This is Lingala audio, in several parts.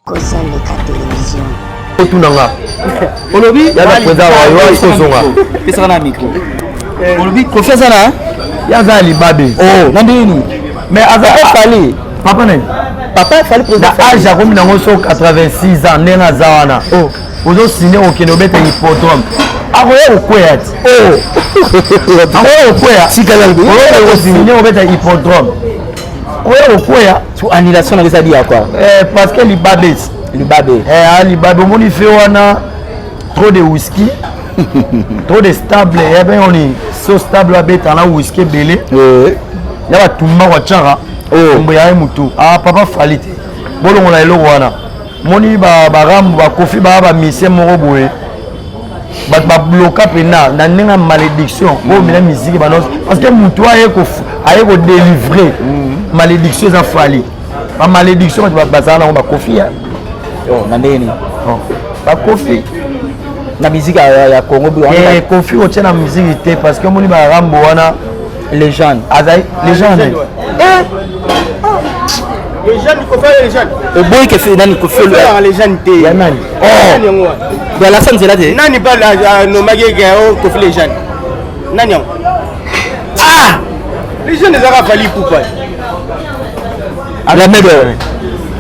Kosa leka television. Otuna nga. Olobi ya na président wa yo ozonga. Pesaka na micro. Olobi Koffi aza na ya aza libabe. Oh, na ndenge nini? Mais aza Fally. Papa nani? Papa Fally président. Na âge akomi nango so 86 ans ndenge aza wana. Oh. Ozo signer okende obeta hippodrome. Akoya kokweya ti. Oh. Akoya kokweya. Sika yango. Ozo obeta hippodrome. Oya kokweya. Su annulation na eza ya quoi? Eh, parce que libabe. Libabe. Eh, libabe omoni fe wana trop de whisky. Trop de stable, eh ben on est so stable abeta na whisky ebele. Eh. Ya batumba kwa tchara. Oh. Mbo ya mutu. Ah papa Fally te. Bolongola eloko wana. Moni ba barambo ba Koffi ba ba mise moko boye. Bato babloka mpena na ndenge ya malédiction oyo mela musique banonse parce que motu aye kodélivre malédiction eza Fally. Bamalédiction bato bazala nango bakofi ya na ndenge nini bakofi na musique ya Congo. Koffi otie na musique te parce que omoni barambo wana légende azali légende. Légende, Koffi légende. Oboyi ke nani Koffi? Légende te. Ya nani? Oh, alakisa nzela te. Nani ba nomaki ke o Koffi légende? Nani yango? Ah, légende ezaka Fally Ipupa. La mede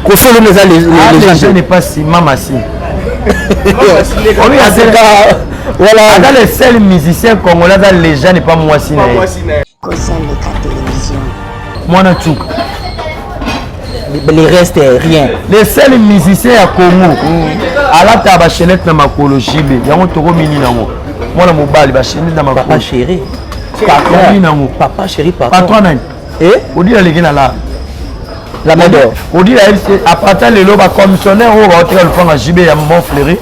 Koffi Olomide eza légende n'est pas si mama si. Voilà. Aza le seul musicien congolais aza légende, pas mwasi na ye. Kosa leka télévision. Mwana tsuka. Les restes rien. Le seul musicien ya Congo alataka bachaînette na makolo. Jibe yango tokomini nango mwana mobali bachaînette na makolo. Papa chéri. Tokomi nango. Papa chéri. Patron nani? Eh? Odile aleki na la. La main d'or. Odile ayebisi apartir lelo bacommissionnaire oyo baotika lupango jibe ya Mont Fleury,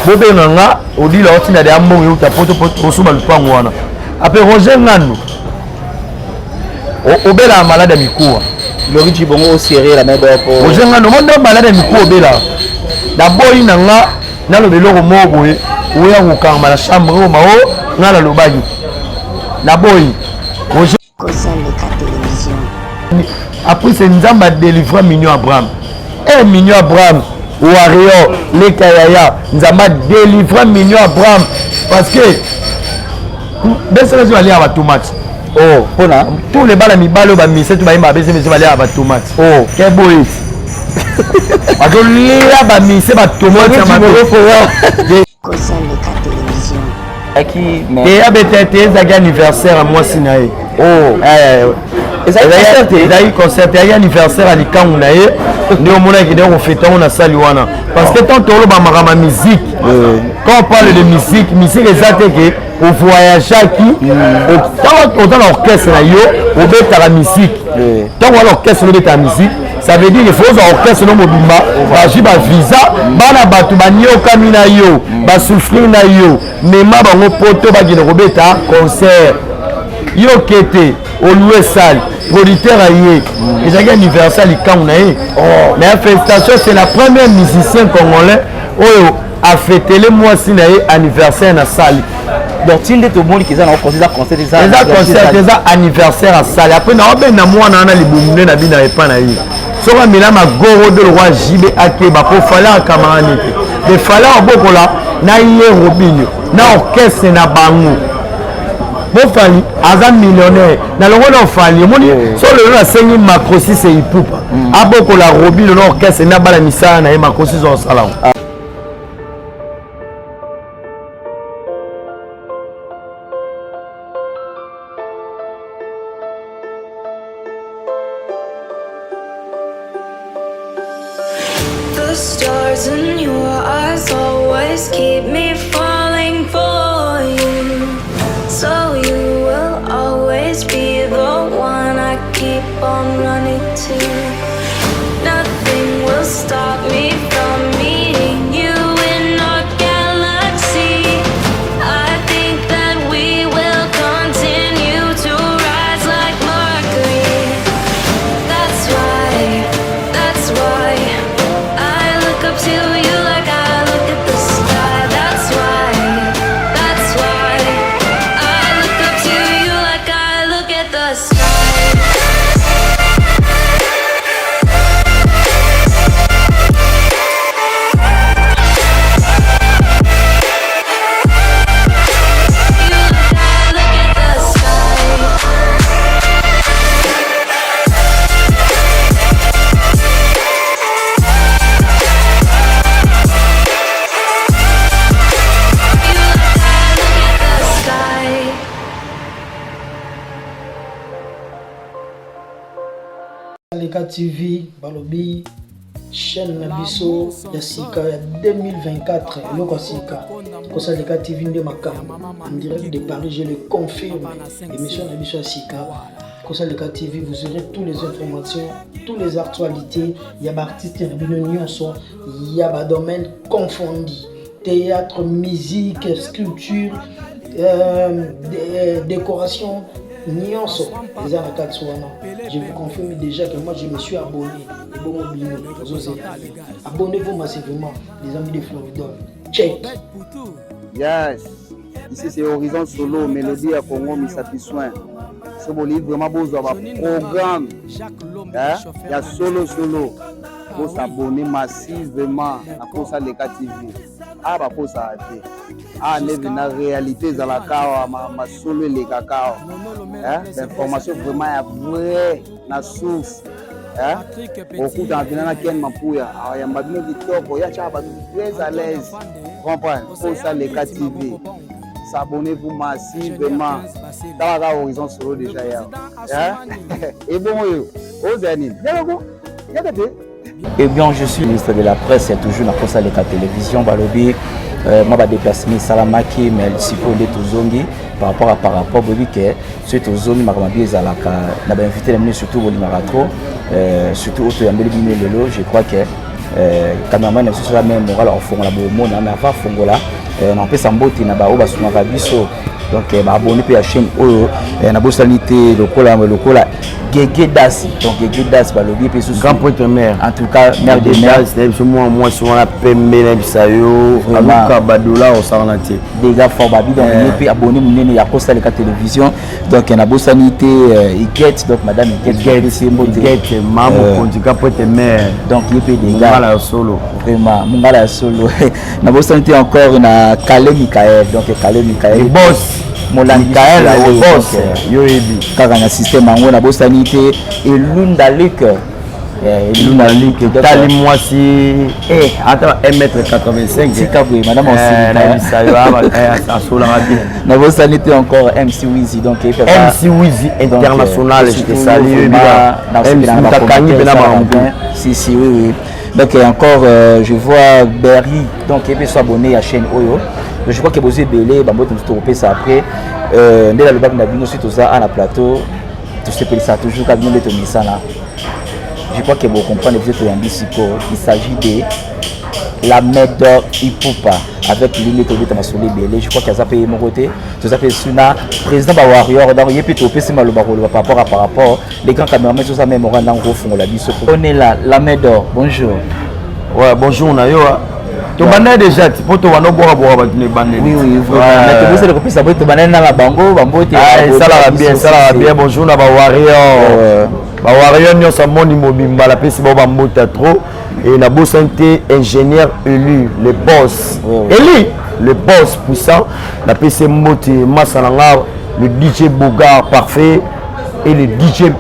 bobenga nga. Odile aotinda deya mbongo euta poto po tosomba lupango wana. Apres Roger Ngando obelaka malade ya mikuwa. Lobi Cibongo osere la main d'or po Roger Ngando omonda malade ya mikuwa obelaka. Naboyi na nga naloba eloko moko boye oya kokangama na chambre oyo mao nga nalobaki naboyi Roger. Kosa leka télévision. Après c'est Nzambe adélivre Mignon Abraham e Mignon Abraham warrior leka yaya. Nzambe adélivre Mignon Abraham parce que besala baliaka batomate. Oh, mpona tous les bana mibali oyo bamise to bayemba bese bese baliaka batomate. Oh. Ke boye bazolia bamise batomate ya mabe. Kosa leka télévision. Aki. Te, abeta te, ezalaki anniversaire ya mwasi na ye. Oh, ezali concert te? Ezalaki concert te, ezalaki anniversaire ya likangu na ye nde omonaki nde kofeta yango na sali wana parce que tant toloba makambo ya musique, quand on parle de musique, musique eza te ke ovoyageaki. Ntango oza na orchestre na yo obetaka musique, ntango wana orchestre obetaka musique, ça veut dire il faut ozwa orchestre no mobimba, bazwi bavisa, bana bato baniokami na yo, basouffrir na yo, mema bango poto bakende kobeta concert. Yo kete olouer salle, producteur aye, ezalaki anniversaire likangu na ye. Mais félicitation, c'est la première musicien congolais oyo afetele mwasi na ye anniversaire na sali. Donc ti nde tomoni eza na concert, eza concert? Eza concert, eza anniversaire asali. Après naobenda mwana wana libumu nde na bino epa na ye soki amela magoro de lokwa jibe akeba po Fally akamaka te de Fally abokola na ye Robinio na orchestre na bango. Bo Fally aza millionnaire na longo na Fally omoni so lelo nasengi Macrosis Ipupa abokola Robinio na orchestre na bana misala na ye. Macrosis osala yango. The stars in your eyes always keep me falling for you. So you will always be the one I keep on running to. Nothing will stop me from meeting you in our galaxy. I think that we will continue to rise like Mercury. That's why I look up to you like I look at the sky. That's why. Kosaleka TV balobi chaîne na biso ya sika ya 2024, eloko ya sika, Kosaleka TV nde makambo. En direct de Paris, je le confirme, émission na biso ya sika Kosaleka TV, vous aurez toutes les informations, toutes les actualités ya baartiste na bino nyonso ya badomaine confondi: théâtre, musique, sculpture, décoration, nyonso eza na kati wana. Je vous confirme déjà que moi, je me suis abonné. Ebongo bino, ozozela? Abonnez-vous massivement, les amis de Floridol, check. Yes, ici c'est Horizon Solo, Mélodie ya Congo, Misapi Soin. So bolingi vraiment bozwa baprogramme ya solo solo, bosabonner massivement na Kosa Leka TV. Awa bakosaka te, awa nde na réalité ezalaka awa, masolo elekaka awa, bainformation vraiment ya vrai na source. Okutana mpena na Ken Mapuya, ayamba bino kitoko, ya tiaka bato très à l'aise, comprendre. Kosa Leka TV, s'abonnez-vous massivement. Talaka Horizon Solo déjà yawa. Ebongo oyo ozala nini? Yakako yaka te. Eh bien, je suis ministre de la Presse, il y a toujours na Kosa Leka Télévision, balobi moi ba déplacement esalamaki, mais sikoyo nde tozongi par rapport boyebi ke soki tozongi, makambo mabi ezalaka na bainvité na bino, surtout bolingaka trop, surtout oyo toyambeli bino lelo. Je crois que cameraman na biso soza même moral akofongola bomona, mais avant afongola, napesa mbote na baoyo basungaka biso, donc baabonné mpe ya chaîne oyo. Nabosani te lokola Gege Dasi, donc Gege Das balobi mpe susu. Grand poète mère. En tout cas, mère de mère. Das, nayebi so mwa mwasi wana pembe, nayebisa yo, aluka badola osalana te. Dégâts fort babi, donc ye mpe abonné monene ya Kosaleka Télévision. Donc nabosani te Iget, donc madame Iget, Iget ma mokonzi, grand poète mère. Donc ye mpe dégâts. Mongala ya solo. Vraiment, mongala ya solo. Nabosani te encore na Kale Mikael, donc Kale Mikael. Boss. Molandi. Mikael le boss, yo yebi. Kaka na système yango. Nabosani te Elunda Luc. Elunda Luc, tali mwasi ata 1 mètre 85. Tika boye, madame. Nayebisa yo, asolaka bien. Nabosani te encore MC Wizi, donc MC Wizi international, je te salue. MC takangi mpena makambo. Si si, oui. Donc encore je vois Berry, donc epe so abonné ya chaîne oyo. Je crois que bozwi ebele bambote mosusu tokopesa après. Nde nalobaki na bino, soki toza a na plateau, tosepelisa toujours ka bino nde tomisana. Je crois que bocomprendre biso. Toyambi sikoyo, il s'agit de la Medor Ipupa avec lui nde tobeta masolo ebele. Je crois que aza mpe ye moko te, toza mpe suna président bawarrior, donc ye mpe topesi maloba koloba par rapport les grands caméramen. Toza même moko ndango kofungola biso. On est là, la Medor, bonjour. Ouais, bonjour na yo. Tobanda déjà ti mpo tobanda obwakabwaka bato na ebandeli. Oui, vraiment, tobosala kopesa boye, tobandani na bango bambote. Esalaka bien, esalaka bien. Bonjour na bawarrior, bawarrior nyonso amoni mobimba, napesi bao bambota trop. Et nabosani te ingénieur Élu le boss, Eli le boss puissant, napesi mbote. Masa na nga, le DJ Bogar parfait et le DJ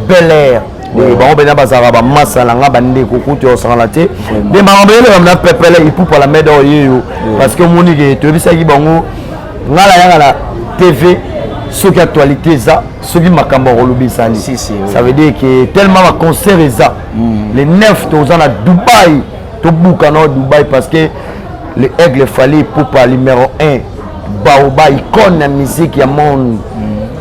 Bel Air, bango mpena bazalaka bamasa na nga, bandeko kutu ya kosangana te. Nde makambo eyeleka na pepele Ipupa la mede oyo yeyo, parce que omoni ke toyebisaki bango, nga nayaka na TV soki actualité eza, soki makambo ya koloba ezali. Ça veut dire que tellement baconcert eza le 9, toza na Dubai, tobuka na Dubai, parce que le aigle Fally Ipupa numéro 1, baoba icône na musique ya monde.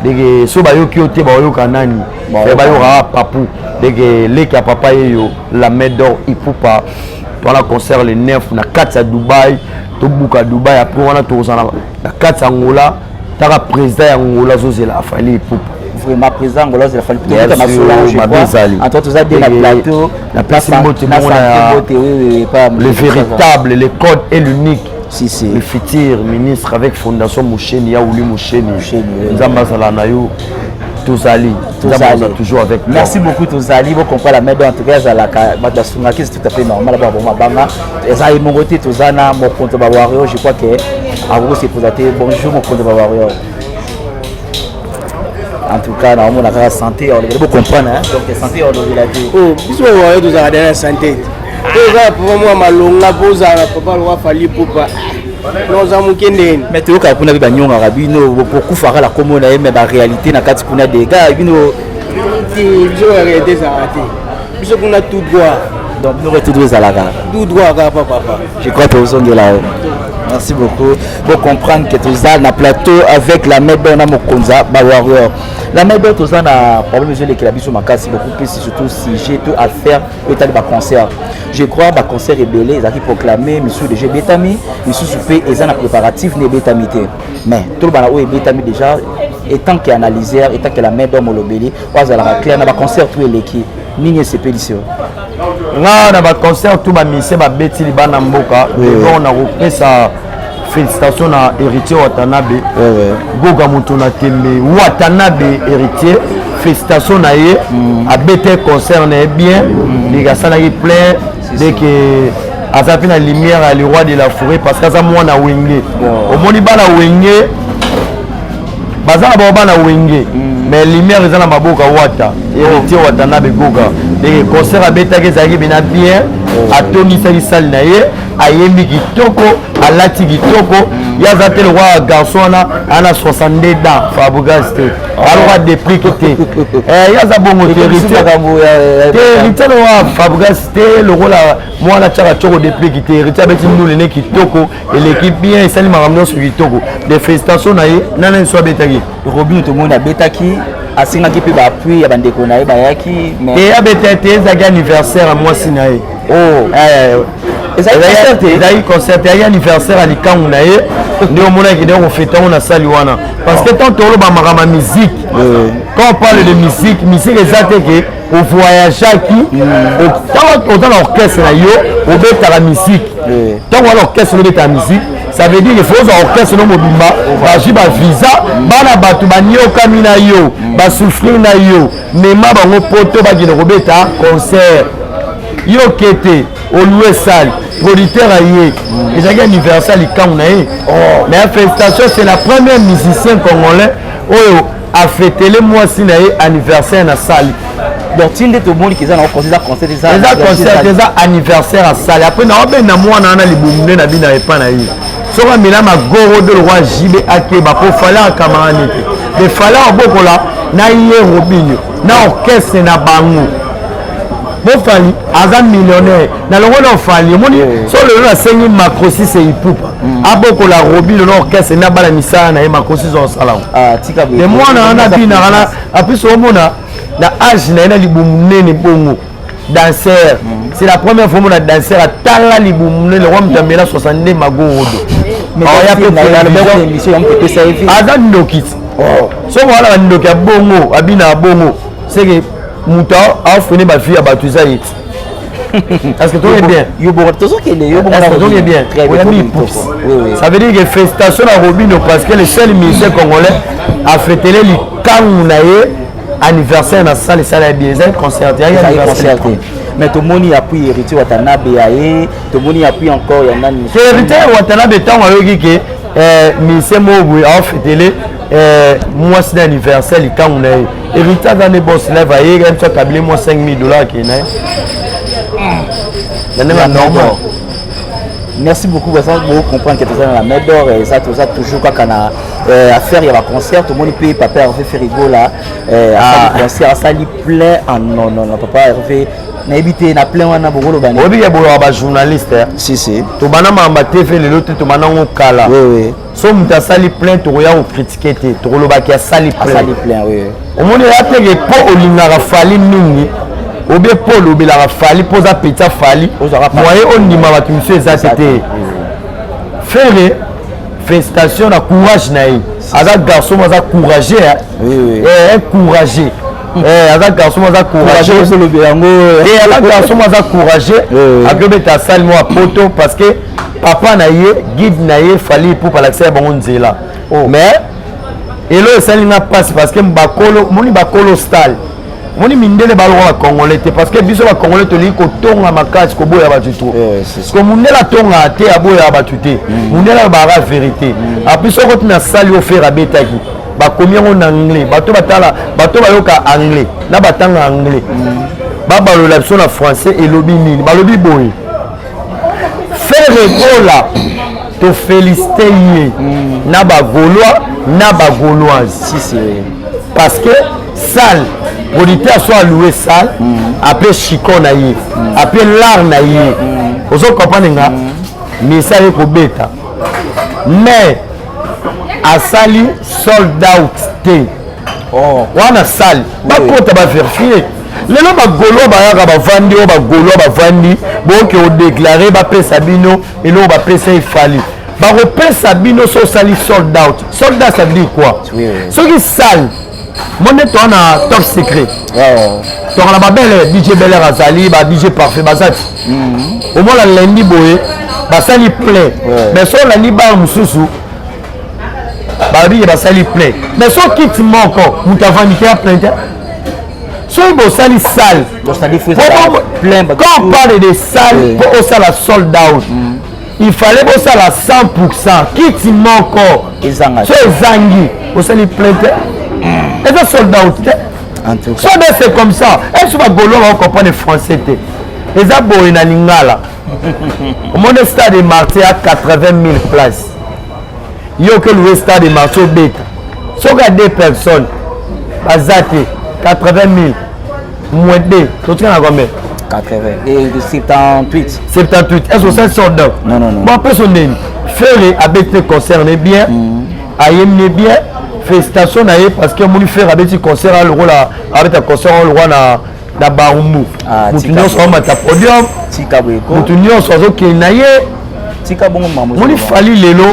Deke so bayoki yo te, baoyoka nani? Bayokaka papu deke leki ya papa yeyo, la main d'or Ipupa. Towana concert le 9 na kati ya Dubai, tobuka Dubai. Après wana tokozala na kati ya Angola. Taka président ya Angola azozela Afali Ipupa. Vraiment, président Angola azozela Fally. En tout cas, toza de na plateau. Napesi mbote. Le véritable, le code et l'unique. Si, si. Le futur ministre avec Fondation Moucheni, Yaouli Moucheni. Nzambe azala na yo. Tozali. Tozali toujours avec toi. Merci beaucoup, tozali. Bo comprendre la main, en tout cas ezalaka bato basungaki, c'est tout à fait normal. Ba boma banga eza ye moko te, toza na mokonzi ba warrior. Je crois que akoki se présenter. Bonjour mokonzi ba warrior. En tout cas, naomona kaka santé, olobela, bocomprendre, donc santé olobela te. Biso ba warrior tozalaka derrière santé te, oza papa mwa malonga mpo ozala na papa lokwa Fally Ipupa, noza moke ndeni. Mais toyokaka kuna mpe banyongaka bino bokufaka na kombo na ye, mais baréalité na kati kuna dega bino. Te, biso baréalité ezalaka te. Biso kuna tout droit. Donc bino tout droit ezalaka. Tout droit kaka pa papa. Je crois tozongela yo. Merci beaucoup. Pour comprendre que toza na plateau avec la main na mokonza ba warrior. La main toza na problème ezolekela biso makasi beaucoup plus, surtout sujet to affaire oyo etali baconcert. Je crois baconcert ebele ezalaki proclamé, misusu déjà ebetami, misusu mpe eza na préparatif na ebetami te. Mais toloba na oyo ebetami déjà, étant que analyseur, étant que la main d'homme olobeli oyo azalaka clair na baconcert tout eleki, nini esepelisi yo? Nga na baconcert tout bamusicien babeti libanda mboka, d'abord na kopesa félicitation na Héritier Watanabe, Goga moto na tembe. Watanabe Héritier, félicitation na ye. Abete concert na ye bien, ndenge asalaki plein, dès que aza mpe na lumière ya le roi de la forêt, parce que aza mwana Wenge. Omoni bana Wenge baza na bango bana Wenge, mais lumière eza na maboko ya Wata, Héritier Watanabe Goga. Ndenge concert abetaki ezalaki bena bien, atonisaki sali na ye, ayembi kitoko, alati kitoko. Ye aza te lokwa garçon wana ana 62 ans, Fabregas te, aloka déplique te. Ye aza bongo te, te Héritier lokwa Fabregas te, lokola mwana tiaka tioko déplique te. Héritier abeti ndule ne kitoko, eleki bien, esali makambo nyonso kitoko. De félicitation na ye. Nana nyonso abetaki. Robin tomoni abetaki, asengaki mpe baappui ya bandeko na ye bayaki. Te, abeta te, ezalaki anniversaire ya mwasi na ye. Ezalaki concert te, ezalaki anniversaire ya likangu na ye. Nde omonaki nde kofeta yango na sali wana, parce que tant toloba makambo ya musique, quand on parle de musique, musique eza te ke ovoyageaki. Ntango oza na orchestre na yo, obetaka musique. Ntango wana orchestre obetaka musique, ça veut dire il faut ozwa orchestre no mobimba, bazwi bavisa, bana bato baniokami na yo, basouffrir na yo, mema bango poto, bakende kobeta concert. Yo kete olouer salle, producteur aye, ezalaki anniversaire likangu na ye. Mais félicitation, c'est la première musicien congolais oyo afetele mwasi na ye anniversaire na sali. Donc ti nde tomoni eza na concert, eza concert? Eza concert, eza anniversaire asali. Après naobenda mwana wana libumu nde na bino epa na ye, soki amela magoro de lokwa jibe akeba po Fally akamaka te. De Fally abokola na ye Robinio na orchestre na bango. Bo Fally aza millionnaire na longo na Fally. Omoni so lelo nasengi Macrosis Ipupa abokola Robino na orchestre na bana misala na ye, Macrosis osala de mwana wana abinaka na apesi. Omona na age na ye na libumu nene bongo, danseur, c'est la première fois omona danseur atala libumu nene lokwa moto amela 62 magorodo. Aza ndoki. Soki wana bandoki ya bongo abina ya bongo, seke moto afreiner bavie ya bato eza ye ti. Est-ce que toke bien? Toke bien? Oyambi pousse, ça veut dire que félicitation na Robino, parce que le seul musicien congolais afetele likangu na ye anniversaire na salle, esala ya bien. Ezali concert. Concert te, mais tomoni appui Héritier Watanabe ya ye, tomoni appui encore ya nani? Héritier Watanabe, ntango ayoki ke musicien moko boye aofetele mwasi na anniversaire likangu na ye, Héritier aza nde boss live, ayeki biso akabile mwa 5000 $ akei na ye na ndenge normal. Merci beaucoup. Baza bocomprendre ke toza na la main d'or, eza toza toujours kaka na affaire ya baconcert. Tomoni mpe papa Hervé Ferrigola asali concert, asali plein. Ah non, non, non, papa Hervé, nayebi te na plein wana bokoloba. Oyebi ke bolaka bajournaliste. Si, si. Tobanda makambo TV lelo te, tobanda ngo kala. So moto asali plein, tokoya kocritiquer te, tokolobaki asali. Asali plein, oui. Omoni eya teke mpo olingaka Fally mingi, obie mpo olobelaka Fally, mpo oza petit Fally, moye ondima bato misusu eza te te. Ferre, félicitation na courage na ye. Aza garçon mo aza courageux, un courageux. Aza garçon mo aza courageux. Aza garçon mo aza courageux, akobeta asali mo ya poto, parce que papa na ye, guide na ye, Fally Ipupa, alakisa ya bango nzela. Mais elo esali nga mpasi, parce que bakolo moni, bakolo style moni mindele baloka bacongolais te, parce que biso bacongolais tolingi kotonga makasi, koboya bato trop. Parce que mundele atongaka te, aboyaka bato te. Mundele alobaka vérité. Apui soko tina sali oyo Ferre abetaki, bakomi yango na anglais, bato batala, bato bayoka anglais na batanga anglais, babalola biso na français elobi nini. Balobi boye: Ferre Gola, tofélicité ye na bagaulois na bagauloise, parce que Salle, producteur so aloue salle, ape chicon na ye, ape lar na ye. Ozo comprendre nga? Misa ye kobeta, mais asali sold out te. Wana salle, bakota, baverifie. Lelo bagaulois bayaka, bavandi oyo, bagaulois bavandi, boke odéclare, bapesa bino eloko bapesa. Efali bakopesa bino so osali sold out. Sold out, ça veut dire quoi? Soki salle mo nde toa na Top Secret, toka na babele, DJ Beler azali, ba DJ Parfait baza ti omona lundi boye basali plein. Mais so olandi bar mosusu, balobi ke basali plein, mais so kiti moko moto avandi te, ya plein te. Soki bosali salle, quand on parle de salle, mpo osala sold out, il fallait bosala 100. Kiti moko so ezangi, osali plein te, eza sold out te. So nde c'est comme ça. Eso bagaulois bakocomprendre français te, eza boye na lingala. Omoni Stade Martyr ya 80 000 places, yo oke louer Stade Martyr, obeta, soki ya deux personnes baza te, 80 000 moins 2, totika na combien? 80 et 78. 78. Est ce que osali sold out? Non, non, non. Bon, apeso ndeni Ferre abeti te concert ne bien, ayembi ne bien, félicitation na ye, parce que omoni Ferre abeti concert a lokola abeta concert oyo lokwa na Barumbu, motu nyonso aomata podium, motu nyonso azokende na ye. Tika bongo. Moni Fally lelo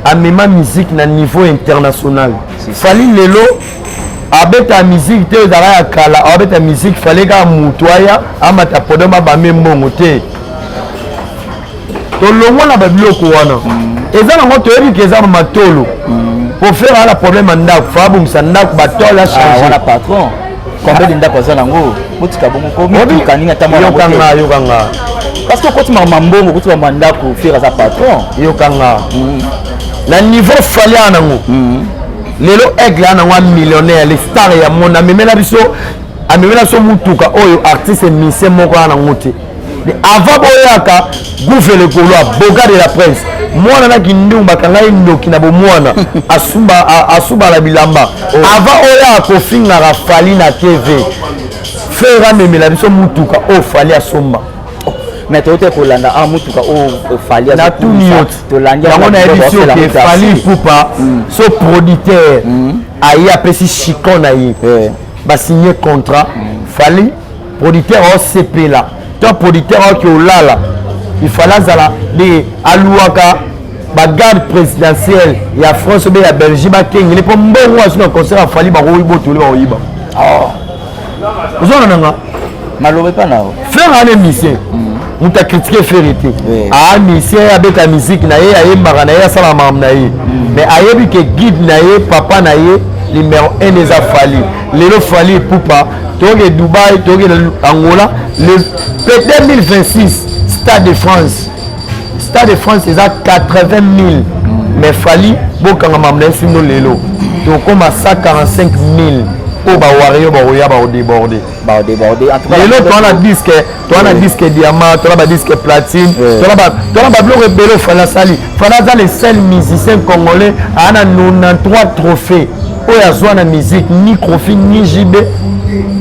amema musique na niveau international. Fally lelo abeta musique te ezalaka ya kala, abeta musique fallait kaka motu aya amata podium, abame mbongo te. Tolongwa na babiloko wana, eza nango toyebi ke eza matolo po Ferre aza na problème ya ndako, fa abongisa ndako, batole achange. Wana patron, combien de ndako aza nango? Botika bongo komituka nini ata. Yokanga, yokanga. Parce que okoti makambo mbongo, okoti makambo ndako, Ferre aza patron. Yokanga, na niveau Fally aa nango lelo, Aigle aa nango, millionnaire, le star ya monde, amemela biso mutuka oyo artiste musicien moko aa nango te. Avant boyaka gouve le Gaulois, boga de la presse, mwana na kindungu, bakanga ye ndoki na bomwana, asubala bilamba. Avant oyo akofingaka Fally na TV, Ferre amemela biso mutuka oyo Fally asomba. Mais toyote kolanda a mutuka oyo Fally. Natuni yo ti yango, nayebi si oke Fally Ipupa so producteur aye, apesi chicon na ye, basigne contrat. Fally, producteur aosepela to producteur aoki olala, il fallait azala nde aluwaka bagarde présidentielle ya France obe ya Belgique, bakengele mpo mbongo asu na concert. Afali bakoyiba, otoli bakoyiba, ozona nanga. Maloba epa nao. Ferre ana musicien, moto acritique Ferre te. Aa musicien, abeta musique na ye, ayembaka na ye, asalaka makambo na ye, mais ayebi ke guide na ye, papa na ye numéro 1 eza Fally. Lelo Fally Ipupa, toke Dubai, toke Angola le 2026, Stade de France. Stade de France eza 80 000, mais Fally bokanga makambo na ye sino lelo tokóma 145 000 oyo bawario bakoya bakodéborde. Bakodéborde. Lelo toa na disque, toa na disque diamant, toa na badisque platine, toa na babiloko ebele. Fally asali, Fally aza le seul musicien congolais aa na 93 trophée oyo azwa na musique, ni Koffi ni JB.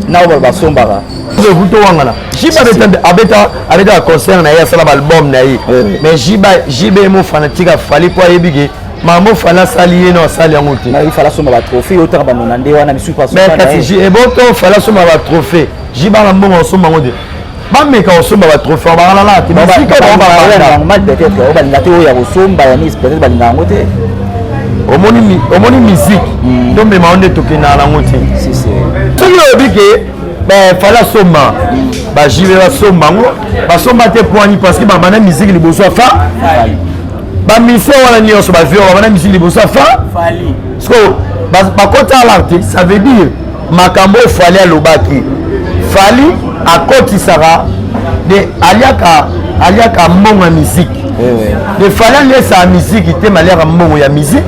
Na oyo basombaka. Evuto wangana, JB abeta baconcert na ye, asala baalbum na ye, mais JB mo fanatique afali mpo ayebi ke mamo Fally asali ye no asali yango te. Fally asomba batrophée, otaka banona nde wana misusu. Mais kasi eboto Fally asomba batrophée, JB ana mbongo asomba yango te. Bameka kosomba batrophée, bakalala te. Normal, peut-être oyo balinga te, oyo ya kosomba ya nisi, peut-être balinga yango te. Omoni musique, tomema yo nde tokendaka nango te. Soki oyebi ke Fally asomba, baJB basomba yango, basomba te poani, parce que babanda musique liboso afa bamusicien wana nyonso, bavio babanda musique liboso afa parce que bakota alar te. Ça veut dire makambo oyo Fally alobaki, Fally akotisaka de aliaka mbongo ya musique de Fally, aliesaka musique te, mais aliaka mbongo ya musique.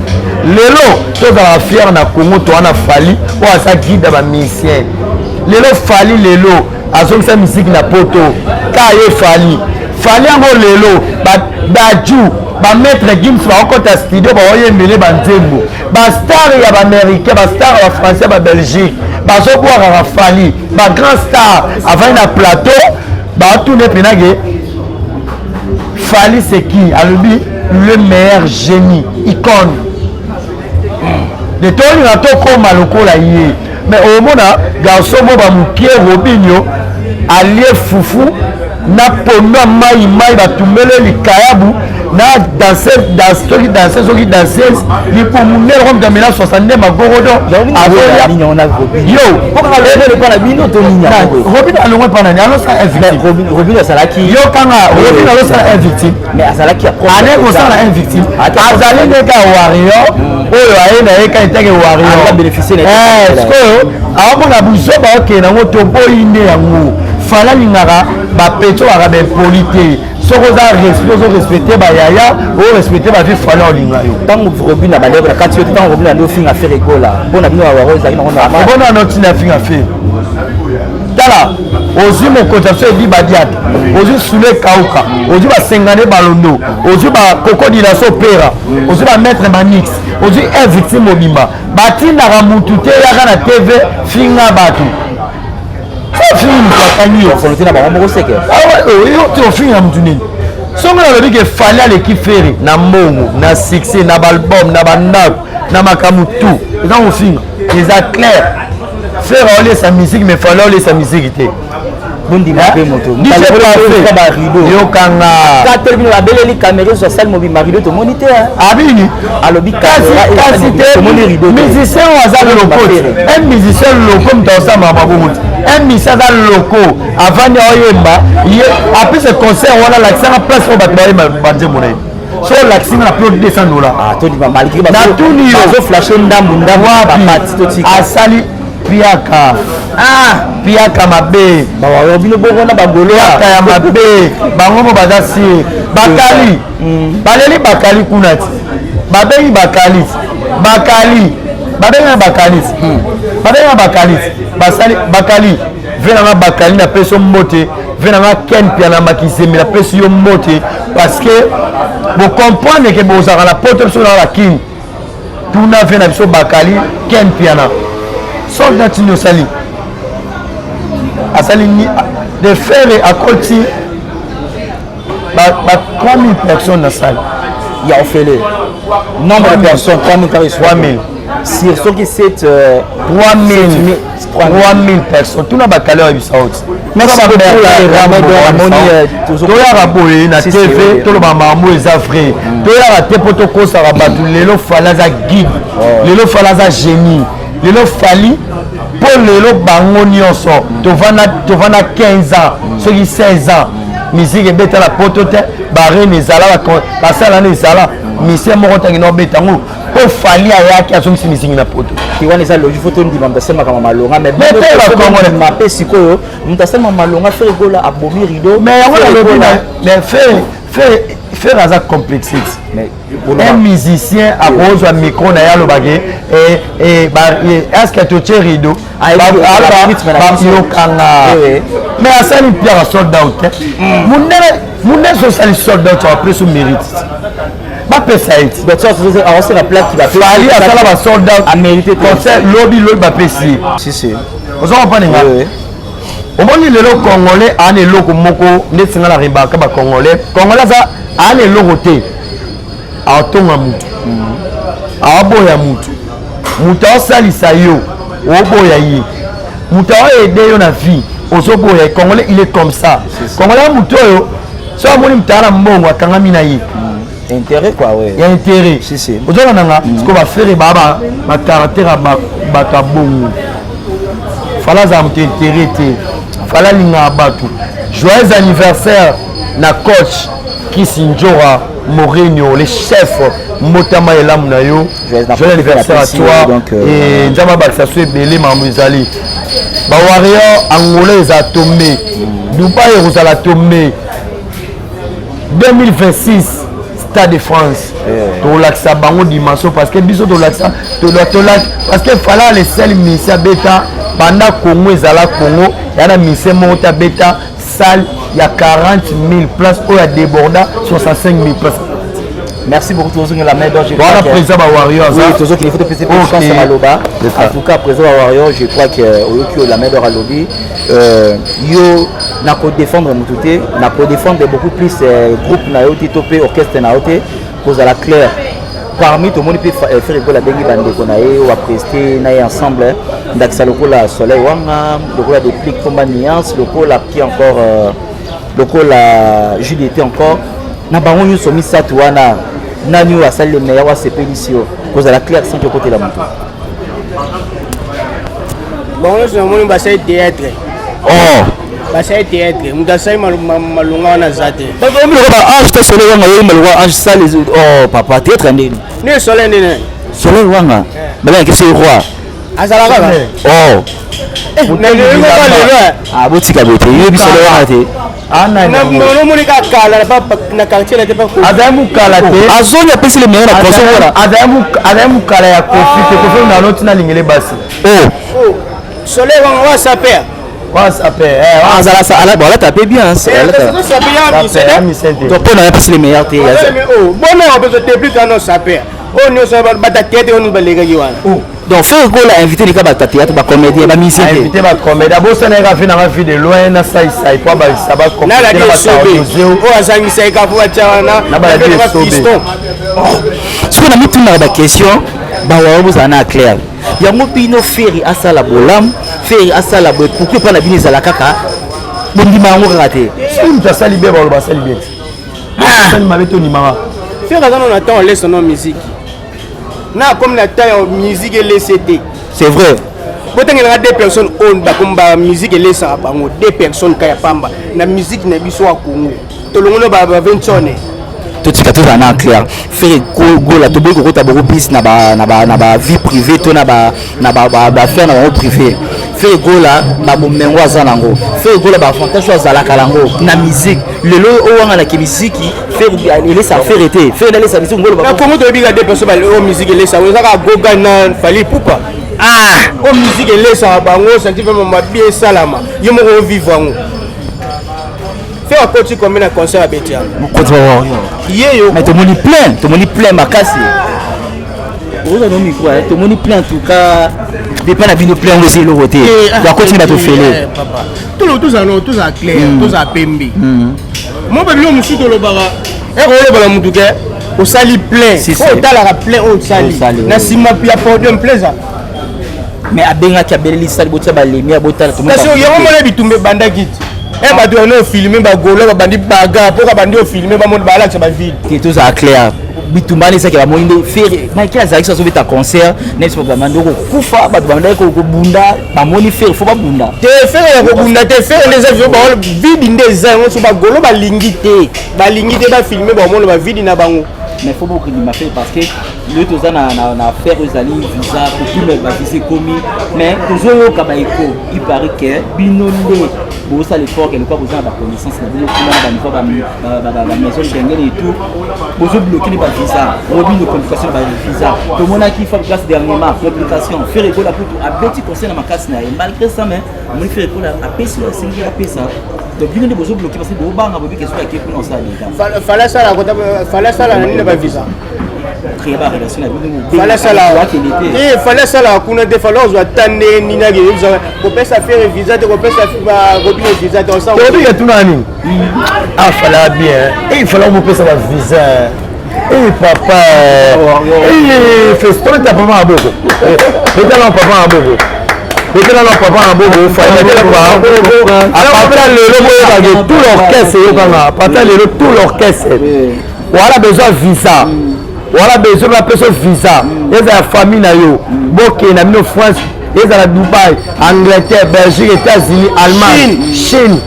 Lelo tozalaka fier na Congo, toza na Fally oyo aza guide ya bamusicien. Lelo Fally, lelo azongisa musique na poto ka ye Fally. Fally yango lelo Dadju, bamaître Gims bakokɔta studio, baoyembele banzembo, bastar ya baaméricain, bastar ya bafrançais, babelgique. Bazobwakaka Fally, bagrand star avandi na plateau, baatune mpenake Fally c'est qui? Alobi le meilleur génie, icône de tolinga tokóma lokola ye. Mais omona garçon mo bamokie Robinio alie fufu na pondu ya mai mai, batumbele likayabu na danse, soki danse, soki danseuse, libumu nde eloko moto amela 62 magorodo. Yo Robin alongwe mpa nani? Alosala Robin azalaki Yo kanga Robin alosala un victime. Mais azalaki ane kosala un victime, azali nde ka warrior oyo aye na ye ka etake warrior. Sikoyo aomona buzoba okende yango, toboyi nde yango. Fally alingaka bapeto baka baimpoli te. Soki oza respect, ozorespecte bayaya, orespecte bavie, Fally olinga yo. Ntango Robin abandaki na kati yo te, ntango Robin andi ofinga Ferre Gola, mpo na bino bawaro ezalaki nango normal? Obona ano ntina afinga Ferre? Tala, ozwi mokonzi ya biso edi badiata, ozwi sule kauka, ozwi basengane balondo, ozwi bakoko dilaso opera, ozwi bamaître manix, ozwi un victime mobimba. Batindaka mutu te yaka na TV finga bato. Ofingi moto, akangi yo. Volonté na bango moko seke. Yo te ofinga motu nini? Songo nalobi ke Fally aleki Ferre na mbongo, na succès, na baalbum, na bandako, na makambo tout. Eza kofinga, eza clair. Ferre aolesa musique, mais Fally aolesa musique te. Bondima mpe moto. Yokanga. Kateli bino, babeleli caméra ezwa sale mobimba, rideau tomoni te. Abini. Alobi kasi te. Musicien oyo aza loko te, un musicien loko moto aosala mabongo te. Un musicien aza loko, avandi aoyemba ye, apesa concert wana, alakisanga place oyo bato bayemba banzembo na ye. So olakisi nga na plo $200. Natuni yo. Bazoflashe ndambu ndambu, bapati totika. Asali piaka, piaka mabe. Bino bongo na bagolo. Piaka ya mabe. Bango mo baza sie bakali, baleli bakali kuna ti babengi bakali, bakali babengi bakali, babengi bakali, basali bakali ve nanga bakali. Napesi yo mbote, ve nanga Ken Pia na Makizembe, napesi yo mbote parce que bocomprendre ke bozalaka na poto, biso na bakini. Tuna ve na biso bakali Ken Piana, soldat tini osali, asali ni de Ferre akoti ba 3000 personnes na salle. Ya ofele, nombre de personnes 3000 kaka. 3000. Sur soki 7 3000, 3000 personnes. Tuna bakali oyo bisa oti. Toyaka boye na TV, toloba makambo eza vrai. Toyaka te mpo tokosaka bato. Lelo Fally aza guide, lelo Fally aza génie, lelo Fally mpo lelo bango nyonso tovanda 15 ans, soki 16 ans, musique ebeta na poto te, barene ezala, basala na ezala musicien moko ntangi na obeta yango, mpo Fally ayaki azongisi musique na poto. Wana eza logique, faut tondima moto asalemaka malonga. Mais mape sikoyo moto asalema malonga, Ferre Gola abomi rideau. Mais yango nalobi, mais Ferre aza complexe. Un musicien akozwa micro na ye, alobaki est-ce totie rideau, yokanga. Mais asali mpiaka sold out te. Mundele, mundele so osali sold out, apesi mérite, bapesa ye ti. Fally asala ba sold out concert lobi lobi, bapesi ye. Oza comprendre nga? Omoni lelo Congolais aa na eloko moko ndeti nga na rebaka bacongolais. Congolais aza aa na eloko te, aotonga mutu, aoboya mutu, mutu aosalisa yo, oboya ye, mutu aoyede yo na vie, ozoboya ye. Congolais, il est comme ça. Congolais ya mutu oyo so amoni mutu aa na mbongo, akangami na ye. Intérêt quoi, ouais. Ya intérêt. Si, si. Ozolanda nga? Siko baFerre baa bacaractère ya bato ya bongo. Fally azala moto intérêt te, Fally alingaka bato. Joyeux anniversaire na coach Kisi Njora Mourinho, le chef. Mbotama elamu na yo, joyeux anniversaire à toi. Donc, et Nzambe abakisa so ebele. Makambo ezali bawarrior. Angola eza tombe, Dubai ekozala tombe. 2026 Stade de France, tolakisa bango dimension parce que biso tolakisa, parce que Fally le seul musicien abeta banda Congo ezala Congo, ya na musicien moko te abeta salle ya 40 000 place oyo adéborda 65 000 place. Merci beaucoup, tozongela main d'or. Wana président ba Warrior. Oui, tozokende, faut topesa mpe chance ya maloba. En tout cas, président ba Warrior, je crois que oyoki oyo la main d'or alobi. Yo nakodéfendre motu te, nakodéfendre beaucoup plus groupe na yo te to mpe orchestre na yo te. Kozala clair, parmi tomoni mpe Ferre Gola abengi bandeko na ye oyo bapreste na ye ensemble, ndakisa lokola Soleil Wanga, lokola Déplique Pomba Nuance, lokola qui encore, lokola Juliette encore. Na bango nyonso misato wana, nani oyo asali le meilleur, oyo asepelisi yo? Kozala clair sans okotela moto. Bango nyonso namoni basali théâtre. Oh. Basali théâtre, moto asali malonga wana aza te. Bakomi lokola ba ange to Soleil Wanga, oyemba lokola ange sale. Oh papa, théâtre ya ndeni? Nde Soleil ndeni? Soleil Wanga balingaki so roi. Azalaka kaka. Oh. Ah, botika boye te, yoyebi Soleil Wanga te. Nomoni kaka kala na quartier na te. Azali mokala te. Azongi, apesi le meilleur na concert wana. Azali mokala ya Kofi te. Kofi nano ntina alingele basi. Oh. Soleil Wanga wa saper. Wasape. Azala, bon, alata mpe bien. Donc mpo na ye, apesi le meilleur te? Bona apeso te plus kano saper oyo nyonso bata théâtre oyo balekaki wana. Donc Ferre Gola invité lika bato ya théâtre, bacomédien, bamusicien te? Invité bacomédien, abosana yaka vi nanga vie de loin na saisai po abalisa. Nalaki esobe oyo azangisaki ka po batya wana. Na baladi esobe. Soki na mitunaka baquestion, bawawa bozala na clair yango. Bino, Ferre asala bolamu, Ferre asala boye, pourquoi epa na bino ezala kaka bondima yango kaka te? Soki moto asali bien, baloba asali bien te. Asali mabe, tondimaka. Ferre aza nano na temps olesa no musique na akomi na temps ya musique elese te. C'est vrai. Botangelaka deux personnes oyo bakomi ba musique elesaka bango, deux personnes ka ya pamba na musique na biso ya Congo. Tolongoli ba 20. Totika, tozala na clair. Ferre Gola, toboyi kokota beaucoup plus na ba vie privée to na baaffaire na bango privé. Ferre Gola, babomengo aza nango. Ferre Gola, baavantage oyo azalaka nango na musique lelo oyo wanganaki misiki, Ferre elesa Ferre te, Ferre alesa musique ngolo. Na Congo toyebi ka deux personnes oyo musique elesaka, eza kaka Goga na Fally Ipupa. Ah. Oyo musique elesaka bango, santi vraiment mabe esalama, ye moko ovivre yango. Ferre akoti combien na concert abeti yango? Mokonzi ba Warrior. Ye yo. Mais tomoni plein, tomoni plein makasi. Oza no micro, tomoni plein. En tout cas, depa na bino, plein yango eza eloko te, bakoti bato fele. Tolo tozala no, tozala clair, tozala pembe. Mo babilo mosusu tolobaka eko oloba na mutu ke osali plein. Oyo otalaka plein oyo osali na nsima ya podium, plein eza. Mais abengaki, abeleli sali, botia balemi, abotala. Kasi yango mona bitumba ebandaki te. E bato yango ofilme, bagolo babandi baga mpoka bandi ofilme, bamoni balakisa bavide. Te, tozala clair, bitumba wana ezaki bamoni nde Ferre Michael azalaki so azobeta concert neti bato bamandi kokufa, bato bandaki kobunda, bamoni Ferre, faut babunda. Te, Ferre ya kobunda te. Ferre nde eza vide, nde eza yango so bagolo balingi te, balingi te bafilme, bamona bavide na bango. Mais faut bokondima Ferre, parce que lelo toza na affaire oyo ezali visa, kopima bavisa ekomi. Mais tozoyoka baeko, il paraît que bino nde bosala effort quelque part, boza na baconnaissance na bino kuna na baniveau bamaison Schengen et tout, bozobloke ne bavisa robino, complication na bavisa. Tomonaki Fabregas dernièrement, complication. Ferre Gola kutu abeti conseil na makasi na ye, malgré ça, mais omoni Ferre Gola apesi oyo asengi apesa. Donc bino nde bozobloke parce que bobanga boyebi ke soki ake kuna osala dégâts. Fallait asala na nini na bavisa? Créer barelation na bino. Fallait asala. Akende te. Te, fallait asala kuna te. Fallait ozwa ta ndenge nini ake kopesa Ferre visa te, kopesa Robino visa te. Tobika tuna nini? Ah, fallait bien et il fallait omopesa bavisa. Eh papa, eh feston ta papa maboko, betala papa maboko, betala na papa maboko, fallait papa. À partir lelo boyebake tout l'orchestre eyokanga, à partir lelo tout l'orchestre wala besoin visa, wala besoin bapesa visa, ezala famille na yo, bokende na bino France, ezala Dubai, Angleterre, Belgique, États-Unis, Allemagne, Chine,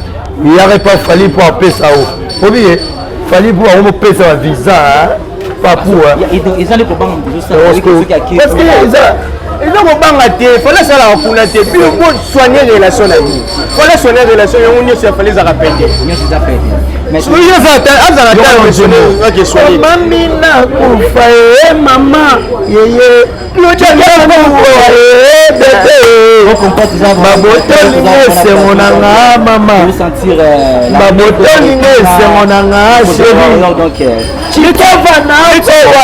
yaka epa Fally mpo apesa o obiye. Fally mpo bango mopesa bavisa papu. Eza nde kobanga moto. Parce que eza kobanga te. Fallait asalaka kuna te. Bino bosoigne relation na bino, fallait soigne relation yango nyonso ya Fally ezalaka pete. Nyonso eza pete. Azala mami nakufa e mama yeye. Babotoli nga esengo na nga mama, babotoli nga esengo na nga chéri. Chikeva na kowa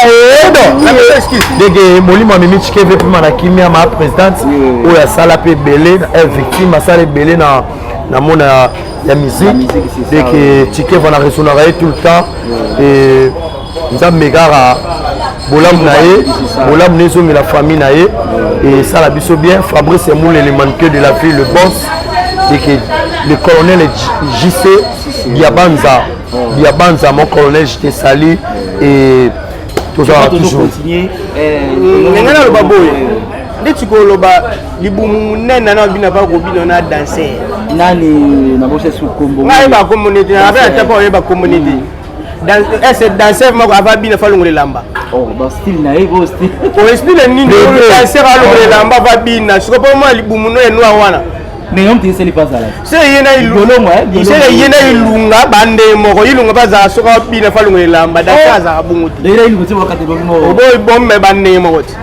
ndenge molimo amemi Chikeve mpema na kimia. Ma présidente oyo asala mpe ebele, victime asala ebele na mona ya musique. Deke Chikeva na raisonnaka ye tout le temps et Nzambe kaka bolamu na ye, bolamu na ezongela famille na ye esala biso bien. Fabrice Emoulele, mannequin de la ville, le boss, deke le colonel JC Diabanza, Diabanza, mon colonel, je te salue et tozalaka toujours. Ndenge naloba boye, ndeti koloba libumu monene na bino pa kobino na danser. Nani nabosa su kombo? Ngai yeba kombo neti abe ata pa oyeba kombo neti ese danser moko ava bino fa longola elamba. Style na ye bo style. O style nini? Danser alongola elamba ava bina siko mpo mwa libumu no enoir wana. Mais yo mpe esali mpe azala. Se ye na ye na Ilunga bande moko, Ilunga mpe azala soki abina fa longola elamba. Danser azalaka bongo te. Oboyi bomme bande moko te.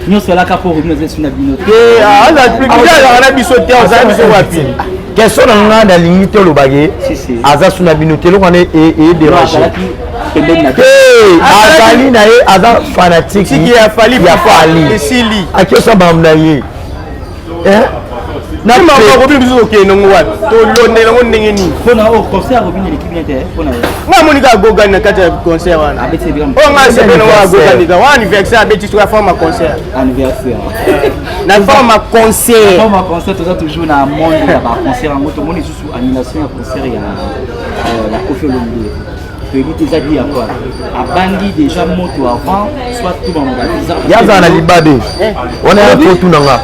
Nyonso alaka mpo Robino aza esu na bino te. Azalaka na biso te, ozala biso wapi? Question na nga, nalingi te olobake aza su na bino te. Eloko wana edérange te. Azali na ye, aza fanatique ya Fally. Ya Fally. Esili. Akiosa makambo na ye. Na Robino, biso tokende ngo wapi? Tolondela yango ndenge nini? Mpona oyo concert, Robino eleki bien te mpona ye. Nga amoni kaka Gogani na kati ya concert wana. Oyo nga asepeli nango ya Gogani kaka wana, anniversaire abeti soki aforma concert. Anniversaire. Na forme concert. Forme concert. Toza toujours na monde ya baconcert yango. Tomoni lisusu annulation ya concert ya Koffi Olomide. Toyebi te eza di ya quoi, abangi déjà moto avant soit tout bango bavisa. Yazala na libabe wana ya po tunanga.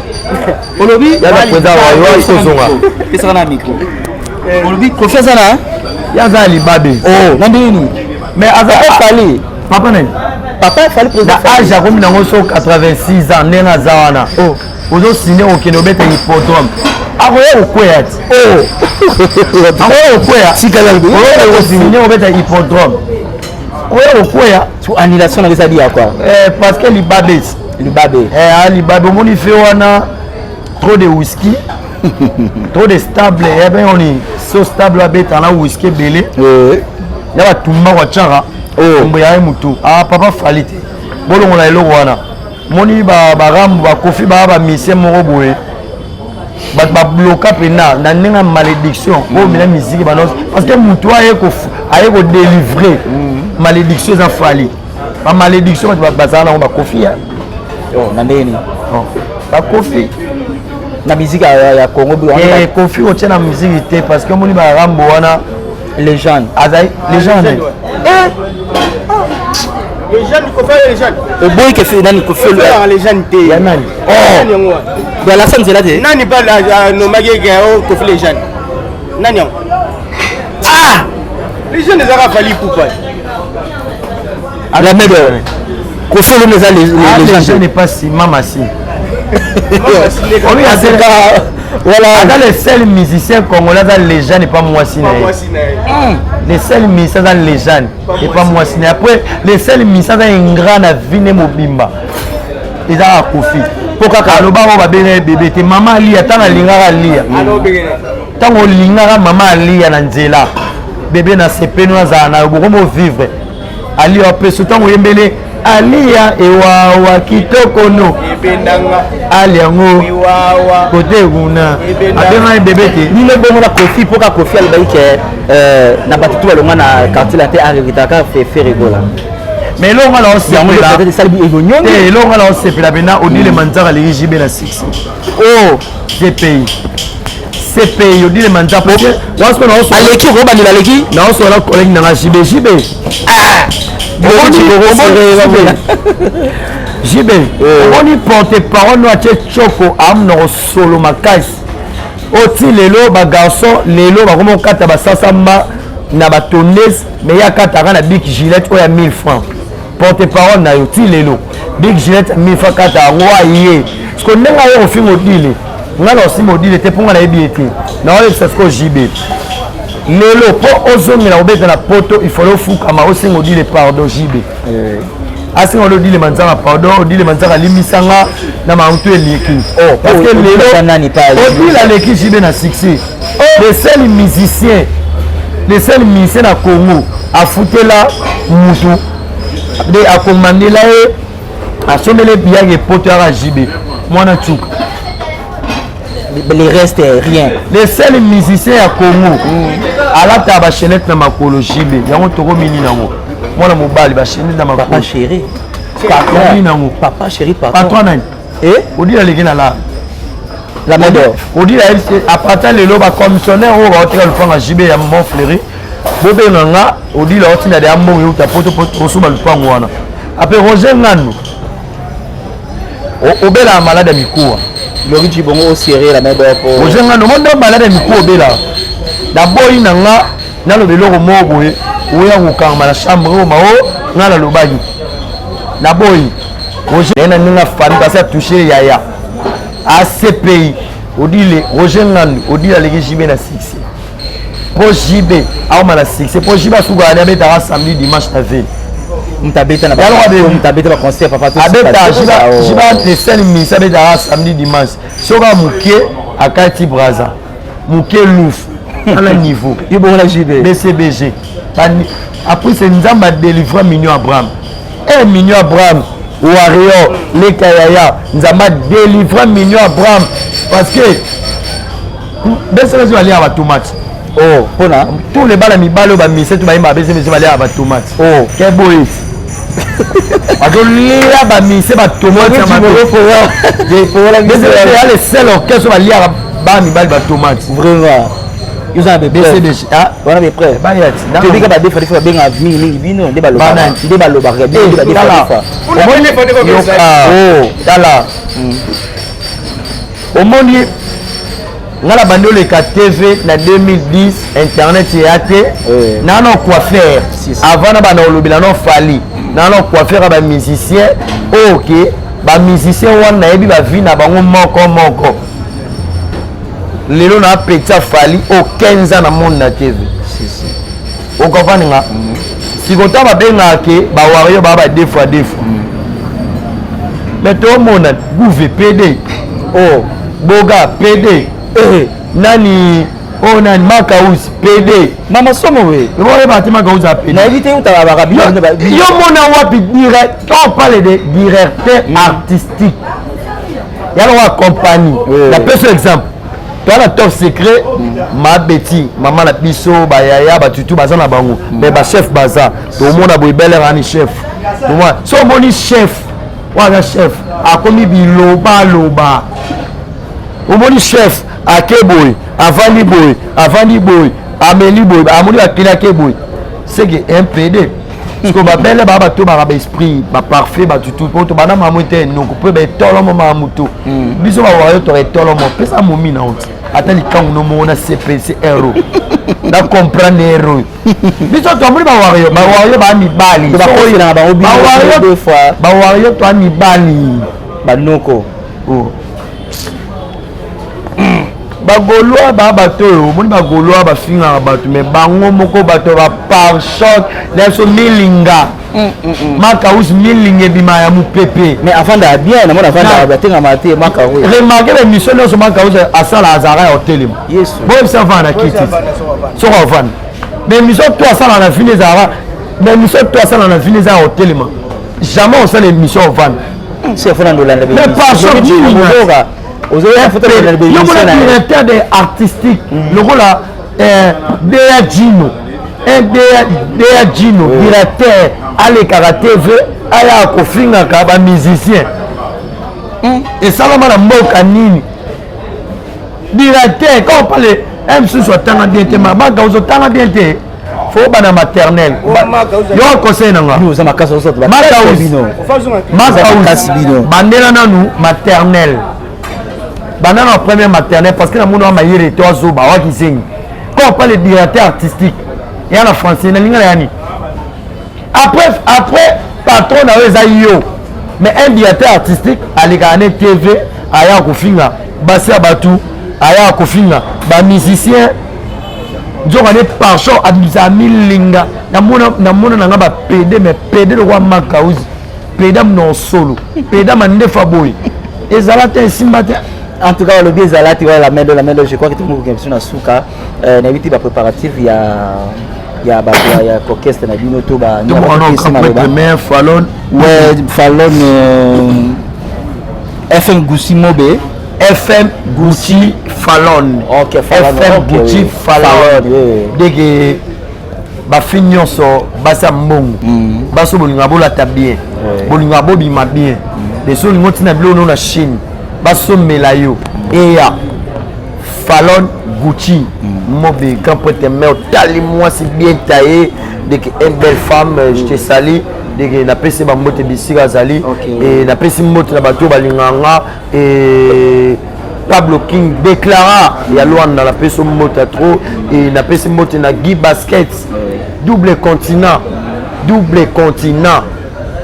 Olobi? Yaza président wayo kozonga. Pesaka na micro. Olobi Koffi aza na Yaza na libabe. Oh, na ndenge nini? Mais aza Fally. Papa nani? Papa Fally, président. Na age akomi nango so 86 ans, ndenge aza wana, ozosine okende obeta hippodrome, akoya kokweya ti, akoya kokweya. Osine obeta hippodrome, oya kokweya. Annulation na eza di ya quoi? Parce que libabe. Libabe. Libabe. Omoni fe wana, trop de whisky, trop de stable ebe oni so stable, abeta na whisky ebele ya batumba kwatiaka kombo ya ye motu. Ah, papa Fally te, bolongola eloko wana. Moni barambo bakofi baa bamisien moko boye, bato babloka mpena na ndenge ya malédiction oyo mena musique banonse, parce que motu aye kodélivre malédiction eza Fally. Bamalédiction bato bazala nango, bakofi ya Na ndenge nini? Bakofi. Na musique ya Congo? Kofi otie na musique te, parce que omoni barambo wana. Légende. Azali légende. Oboyi ke nani Kofi? Légende te. Ya nani? Alasa nzela te. Nani mpe anomaki eke Kofi légende? Nani yango? Ah, légende ezaka Fally Ipupa. La mede Kofi Olomide eza légende n'est pas si mama si. Voilà. Aza le seul musicien congolais aza légende epa mwasi na ye. Le seul musicien aza légende epa mwasi na ye. Après, le seul musicien aza ingrat na vie ne mobimba eza kaka Kofi, mpo kaka aloba oyo babenga ye bébé te. Mama alia ntango alingaka alia, ntango olingaka mama alia na nzela, bébé na sepeni azala na yo, bokomi ovivre alia apeso. Ntango oyembele alia ewawa kitoko no ali yango kote kuna, abenga bébé te. Bino bongo na Kofi, mpo ka Kofi alobaki ke na bato tu balonga na quartier la te, aregretaka Ferre Gola. Mais elongo na osepela, elongo na osepela mpena, Odile Manzaka aleki JB na 6 Oh. CPI, CPI, Odile Manzaka. Aleki, okobandela aleki. Naosola collègue nanga JB, JB, JB, omoni porte parole no atie tioko amuna kosolo makasi oti lelo. Bagarçon lelo bakoma kokata basasamba na batondese, mais ye akataka na Bic Gillette oyo ya 1000 francs. Porte parole na yo ti lelo Bic Gillette ya 1000 francs kata yango aye. Siko ndenge aye kofinga Odile, ngai na osimba Odile te, mpo ngai nayebi ye te. Naoyebisa sikoyo JB, lelo mpo ozongela kobeta na poto, il fallait ofukama osenga Odile pardon. JB. Asenga olo Odile Manzaka pardon, Odile Manzaka alimbisa nga na makambo eleki. Oh, parce que Odile lelo aza nani pa Odile aleki JB na succès. Le seul musicien, le seul musicien na Congo afutela mutu nde akomandela ye asombele biyaki epoto yaka JB mwana tsuka. Le reste, rien. Le seul musicien ya Congo alataka bachenete na makolo JB, yango tokomi nini yango mwana mobali bachenete na Papa makolo chéri. Tokomi nango. Papa chéri, patron. Patron nani? Eh? Odile aleki na la La main d'or. Odile ayebisi apartir lelo bacommissionnaire oyo baotika lupango JB ya Montfleury, bobenga nga. Odile aotinda deya mbongo euta poto po tosomba lupango wana. Apres Roger Ngando obelaka malade ya mikuwa. Lori Djibongo au serré la main d'or pour. Roger Ngando mo ndo malade ya mikuwa obelaka, naboyi na nga naloba eloko moko boye oya kokangama na chambre oyo mao nga nalobaki naboyi. Roger na ndenge afandi kasi atouche yaya ACPI Odile. Roger Ngando, Odile aleki JB na succès po JB aoma na succès po JB asukaka ne abetaka samedi dimanche na ville. Moto abeta na Yaloko abe- moto abeta ba concert papa to. Abeta JB, le seul ministre abetaka samedi dimanche, soki moke akati Braza, moke Louf ana niveau. Yo bongo na JB. BCBG. Après c'est Nzambe adélivre Mignon Abraham e Mignon Abraham Warrior leka yaya. Nzambe adélivre Mignon Abraham parce que BCBG baliaka batomate. Oh, mpona tous les bana mibali oyo bamise to bayemba BCBG baliaka batomate. Oh. Ke boye bazolia bamise batomate ya mabe. BCBG ya le seul orchestre oyo baliaka bana mibali batomate. Vraiment. Yo za na BCBG ah wana be preuve. Baya ti Toyebi ka badefa defa babengaka mingimingi bino nde balobaka. Banani? Nde balobaka bino nde badefa Tala. defa. Omoni yoka. Oh. Tala, omoni nga na bandi oleka TV na 2010, internet eya te. Naa na coiffeur. Si, si. Avant na banda kolobela no Fali, naa na coiffeur ya bamusicien oyo ke bamusicien wana nayebi bavie na bango moko moko. Lelo na petit ya Fali oyo 15 ans na monde na TV. Si, si. Okomprendre nga sikoyo, ntango babengaka ke bawario baa ba deux fois deux fois, mais tomona Gouve PD, Oh. Boga PD, Eh. nani oyo nani, Makaus PD. Mama somo we. Oyeba te Makaus a PD. Nayebi te utaka baka bino Yo mona wapi direct? Quand on parle de directeur artistique ya lokola compagnie, napesi exemple, toza na Top Secret, mabeti mama na biso, bayaya batutu baza na bango, mais bachef baza tomona boye belere ani chef. Tomona so omoni chef oyo aza chef akomi bilobaloba, omoni chef ake boye, avandi boye, avandi boye, ameli boye, amoni bakili ake boye, seke mpd siko babele baa bato baka baesprit baparfait batutu po tobanda mamu te noko mpo baetolomo mamu to biso bawayo toka etolomo pesa momi na oti ata likangu no moko na CPC ero na comprendre ero biso tomoni bawario, bawario baa mibali. Bakoselaka bango bino deux fois. Bawario toa mibali. Banoko. Oh. Bagaulois baa bato oyo omoni bagaulois bafingaka bato, mais bango moko bato bapare-choc na biso milinga Makaus, milinga ebima ya mopepe. Mais avandaka bien, namona avandaka, batengama te maka oyo. Remarque baémission nyonso Makaus asala, azalaka ya kotelema. Yesu. Boyebisa avanda na kiti soki avanda baémission to asala na vile ezalaka, baémission to asala na vile eza ya kotelema, jamais osala émission ovanda. Si afona ndolanda. Mais pare-choc nini? Ozoya foto yo mona directeur de artistique lokola Dea Gino, un Dea Gino directeur alekaka TV aya kofingaka bamusicien, esalama na mboka nini? Directeur, quand on parle un mosusu atanga bien te, mabaka ozotanga bien te, fo bana maternelle. Yo conseil na nga, oza makasi bino makasi bino. Bandela nanu maternelle, banda na première maternelle, parce que namoni wa mayele te azoba wakizengi. Quand on parle de directeur artistique ya na français nalinga na yani après patron na yo eza yo, mais un directeur artistique alekaka ne TV aya kofinga basi ya bato, aya kofinga bamusicien, nzoka ne pare-choc abimisaka milinga. Namona na nga bapd, mais pd lokwa Makauzi. Peda monoko solo, peda mandefa boye, ezala te, esimba te. En tout cas, balobi ezala te. Wana la main, je crois que tomokoke biso na suka. Nayebi te bapréparatif ya bato ya orchestre na bino to ba Premier Falon. Ouais, Falon, FM Gucci Mobe. FM Gucci Falon. Ok, Falon. FM Gucci Falon. Deke bafille nyonso, basi ya mbongo, basi bolinga bolata bien, bolinga bobima bien, leso olinga otina biloko no na Chine, basomela yo eya Falon Gucci Mobe, grand prêtre mère. Otali mwasi bien taillé, deke une belle femme, je te salue. Deke napesi bambote bisika azali e napesi mbote na bato oyo balingaka nga. E Pablo King déclara ya Lwanda, napesi mbote ya trop. E napesi mbote na Guy Basket, double continent, double continent,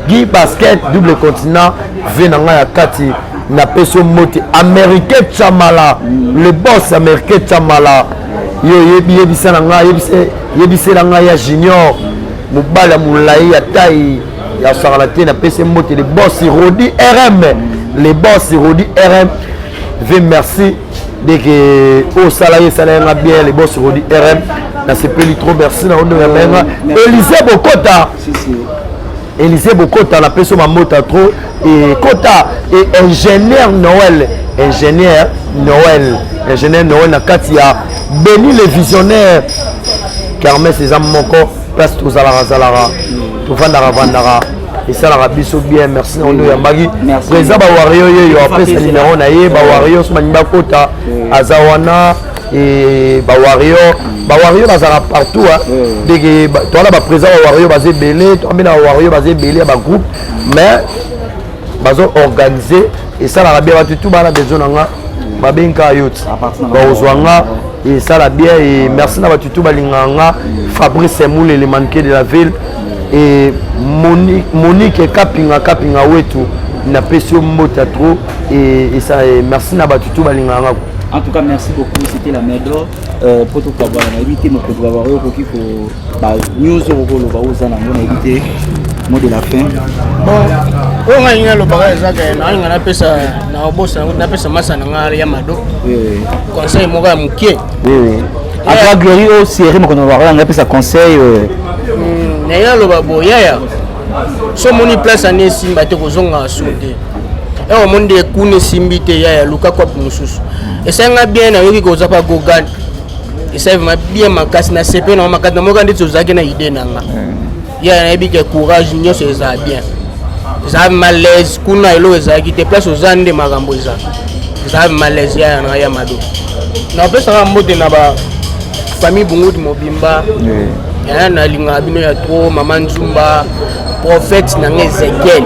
Guy Basket double continent, ve na ngai ya kati. Napesi yo mbote, Américain Chamala, le boss Américain Chamala. Yo oyebi, yebisa na ngai, yebisela ngai ya Junior, mobali ya molai ya tai ya sakana te. Napesi mbote le boss Rodi RM, le boss Rodi RM v, merci. Deke oyo osala ye, esala yanga bien. Le boss Rodi RM, nasepeli trop, merci na ondo ya benga Élysée Bokota, Élysée Bokota, napesi yo bambote trop. E kota e ingénieur Noël, ingénieur Noël, ingénieur Noël na kati ya Béni le visionnaire kermesse. Eza moko place tozalaka zalaka, tovandaka vandaka, esalaka biso bien. Merci na ondo oyambaki président bawario yeyo, apesa numéro na ye. Bawario so balingi bakota, aza wana. E bawario, bawario bazalaka partout. Deke towana baprésident bawario baza ebele, toambi na bawario baza ebele ya bagroupe, mais bazo organiser, esalaka bien. Bato tu bana besoin na nga, babengaka yo ti bakozwa nga, esala bien. Et merci na bato tu balingaka nga. Fabrice Moulele, mannequin de la ville, et Monique, Monique Kapinga, Kapinga wetu, napesi yo mbote ya trop. Et merci na bato tu balingaka nga. En tout cas, merci beaucoup. C'était la Médor. Po tokabwana, nayebi te mokonzi babaro okoki ko ba news okoloba oza nango, nayebi te, mot de la fin. Bon, oyo ngai lingi nalobaka eza ke nalinga napesa, naobosa napesa masa na ngai ya Mado conseil moko ya mokie. En tout cas, Glory oyo série, mokonzi babaro yanga apesa conseil. Naye naloba boye: yaya, so omoni place ani esimba te, kozongaka so te. Ewa omoni nde kuna esimbi te, yaya, luka kope mosusu. Esalinga bien, nayoki koza pa Gogan, esali vraiment bien makasi na sepe nango makasi. Namoka ndeti ozalaki na idée na nga, yaya. Nayebi ke courage, nyonso ezala bien. Ezala malaise kuna, eloko ezalaki te. Place oza nde makambo eza, ezala malaise. Yaya na ya Mado, napesaka mbote na ba famille Bunguti mobimba. Nalingaka bino ya trop. Mama Nzumba, prophète na nga Ezekiel,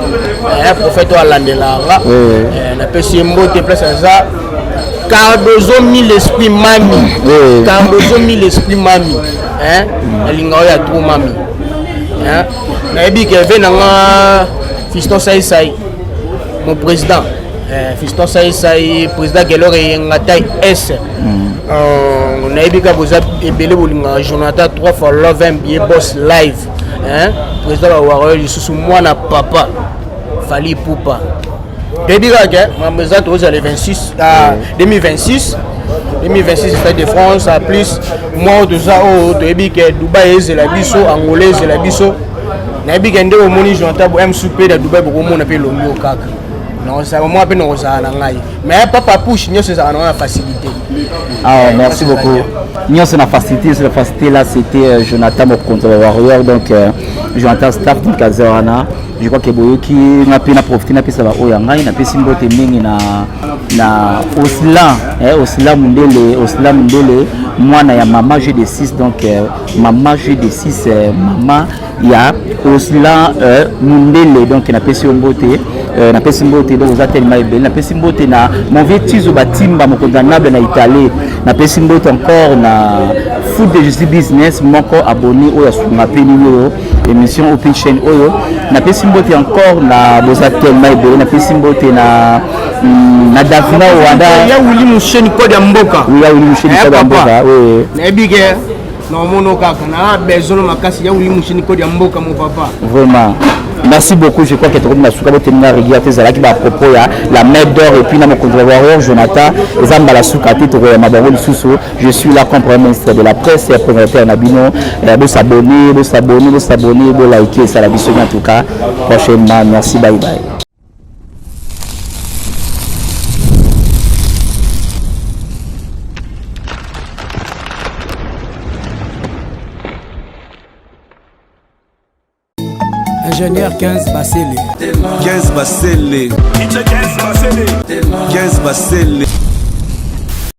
prophète oyo alandelaka nga, napesi ye mbote place aza. Cardozo mille esprit mami, Cardozo mille esprit mami, nalingaka oyo ya trop mami. Nayebi ke ve na nga Fiston Saisai, mon président Fiston Saisai, président Gelor Eyenga tai s. Nayebi kaka boza ebele bolingaka Jonathan 3 fois love mba boss live, président bawaroyo lisusu, mwana papa Fally Ipupa. Toyebi kaka ke makambo eza, tozala le 26 2026, 2026 Stade de France. En plus mwa oyo toza oyo, toyebi ke Dubai ezela biso, Angola ezela biso. Nayebi ke nde omoni Jonathan bo msup na Dubai, bokomona mpe elongi oyo kaka mwa mpe nakozala na ngai. Mais papa push, nyonso ezala nango na facilité. Ah, merci beaucoup. Nyonso na facilité, sur la facilité. Là, c'était Jonathan Mokonzi Warrior, donc Jonathan staff, donc aza wana. Je crois que boyoki nga mpe na profite, napesa baoyo ya ngai. Napesi mbote mingi na Oslan, Oslan Mundele, Oslan Mundele, mwana ya mama G de 6, donc mama G de 6, mama ya Oslan Mundele. Donc napesi yo mbote, napesi mbote. Donc oza telema ebele. Napesi mbote na mon vieux Tizo Batimba, mokonzi ya Nable na Italie. Napesi mbote encore na Food de Justice Business, moko abonné oyo asunga mpe nini oyo émission open chaîne oyo. Napesi mbote encore na boza telema ebele. Napesi mbote na Davina Wanda. Ya Wili Musheni, code ya mboka. Ya Wili Musheni, code ya mboka, oui. Nayebi ke naomona kaka na besoin makasi ya Wili Musheni, code ya mboka, mo papa. Vraiment. Merci beaucoup, je crois que tokomi na suka. Boteminga rigueur te, ezalaki bapropos ya la main d'or et puis na mokonzi ya warrior Jonathan. Eza mbala suka te, tokoyamba bango lisusu. Je suis là comme premier ministre de la presse ya présentateur na bino. Bosabonner, bosabonner, bosabonner, bolike, esala biso. En tout cas, prochainement. Merci, bye bye. Ingénieur 15 Basele. 15 Basele. 15 Basele. 15 Basele.